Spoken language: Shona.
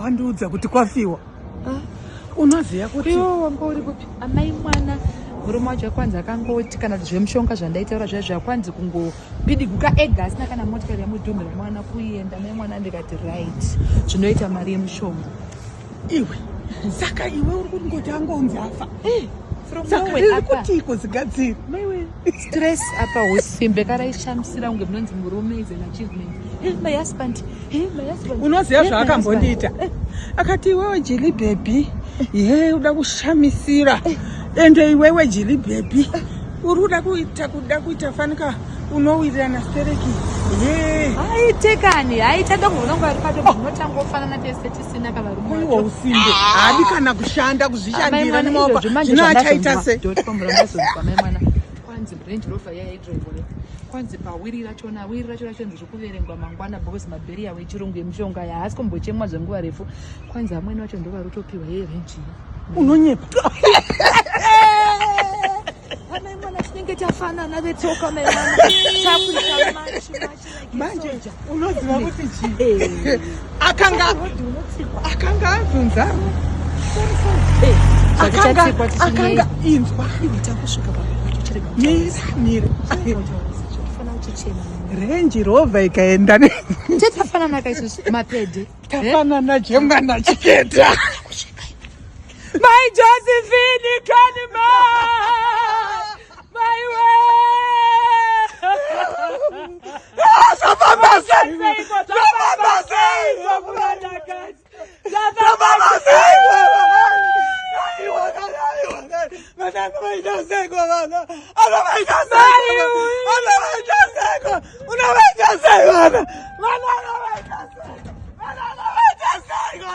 wandiudza kuti kwafiwa. Ah. Unoziva kuti iwe wanga uri kupi? Amai mwana murume wacho akwanzi akangoti kana kuti zvemushonga zvandaitaura zviya zvakwanzi kungopidiguka ega asina kana motikari yamudhumira mwana kuenda mai mwana ndikati right zvinoita mari yemushonga. Iwe saka iwe uri kungoti angonzi afa. Eh, saka riri kutiiko zigadziri? Maiwe stress apa husimbe karaishamisira kunge munonzi murume is an achievement. Hey, my husband. Hey, my husband. Unoziva hey, zvaakambondiita? Eh. Akati iwewe Jilly baby, ye uda kushamisira. Ende iwewe Jilly baby, uri kuda kuita kuda kuita fanika unowirirana stereki. Ye. Haitekani, haitanda kuona kunge ari pato munotangofanana tese tisina kavarume. Koiwo usimbe. Haadi kana kushanda kuzvishandira nemaoko. Zvino achaita sei? Dot com randazonzwa mai mwana. Kwanzi Range Rover iya yaidrive kwanzi pawiri rachona wiri racho racho ndiri kuverengwa mangwana because mabheri awo echirungu emishonga aya haasi kumbochemwa zvenguva refu kwanzi amweni vacho ndovari kutopiwa yeye range Unonyepa. Amai mwana tinenge tafanana vetsoka mai mwana takuita machi machi like Manje soldier. unoziva kuti chii? Akanga akanga abvunza. Akanga Zvatichatikwa tichinei. akanga inzwa. Iwe takusvika papa chirega Mira mira. Tofana uchichema. Range Rover ikaenda ne Tetafanana ka isusu mapedhe. tafanana chemwana chiketa. Mai Josephine Kanima. Mai we. Zvafamba sei? Zvafamba sei? Zvafamba sei? Aiwa, aiwa, vana vaita seiko vana? Ana vaita seiko? Ana vaita seiko? Unovaita sei vana? Vana vaita seiko? Vana vaita seiko?